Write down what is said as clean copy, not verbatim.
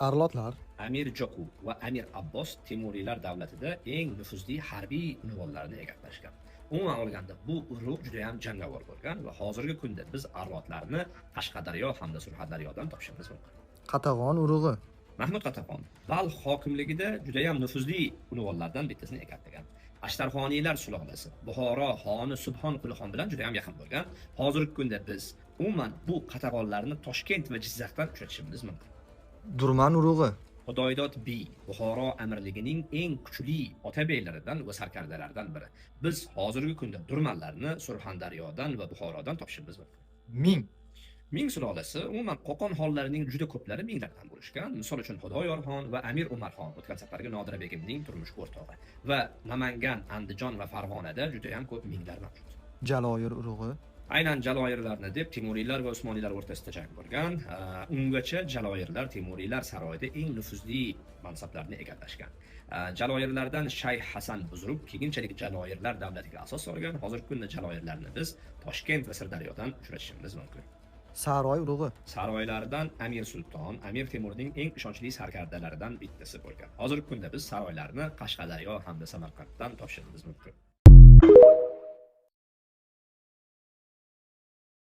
Arlotlar. Amir Joku va Amir Abbos Temuriylar davlatida eng nufuzli harbiy unvonlarni egallashgan. Umuman olganda bu urug' juda ham jangovar bo'lgan va hozirgi kunda biz arlotlarni Qashqadaryo hamda Surxondaryodan topishimiz mumkin. Qatag'on urug'i. Mahmud Qatag'on Balx hokimligida juda ham nufuzli unvonlardan bittasini egallagan. Ashtarxoniylar sulolasi Buxoro xoni Subhon Qulixon bilan juda ham yaqin bo'lgan. Hozirgi kunda biz umuman bu qatag'onlarni Toshkent va Jizzaxdan uchratishimiz mumkin. Durman urug'i. Xudoydod biy Buxoro amirligining eng kuchli otabeylaridan va sarkardalaridan biri. Biz hozirgi kunda durmanlarni Surxondaryodan va Buxorodan topishimiz mumkin. Ming. Ming sulolasi umuman Qo'qon xonlarining juda ko'plari minglardan bo'lishgan. Misol uchun Xudoyorxon va Amir Umarxon o'tgan safargi Nodira begimning turmush o'rtog'i va Namangan, Andijon va Farg'onada juda ham ko'p minglar mavjud. Jaloyir urug'i. Aynan Jaloyirlarni deb Temuriylar va Usmoniylar o'rtasida jang bo'lgan. Ungacha Jaloyirlar Temuriylar saroyida eng nufuzli mansablarni egallashgan. Jaloyirlardan Shayx Hasan Buzruk keyinchalik Jaloyirlar davlatiga asos solgan. Hozirgi kunda Jaloyirlarni biz Toshkent va Sirdaryodan uchratishimiz mumkin. Saroy urug'i. Saroylardan Amir Sulton, Amir Temurning eng ishonchli sarkardalaridan bittasi bo'lgan. Hozirgi kunda biz saroylarni Qashqadaryo hamda Samarqanddan topishimiz mumkin.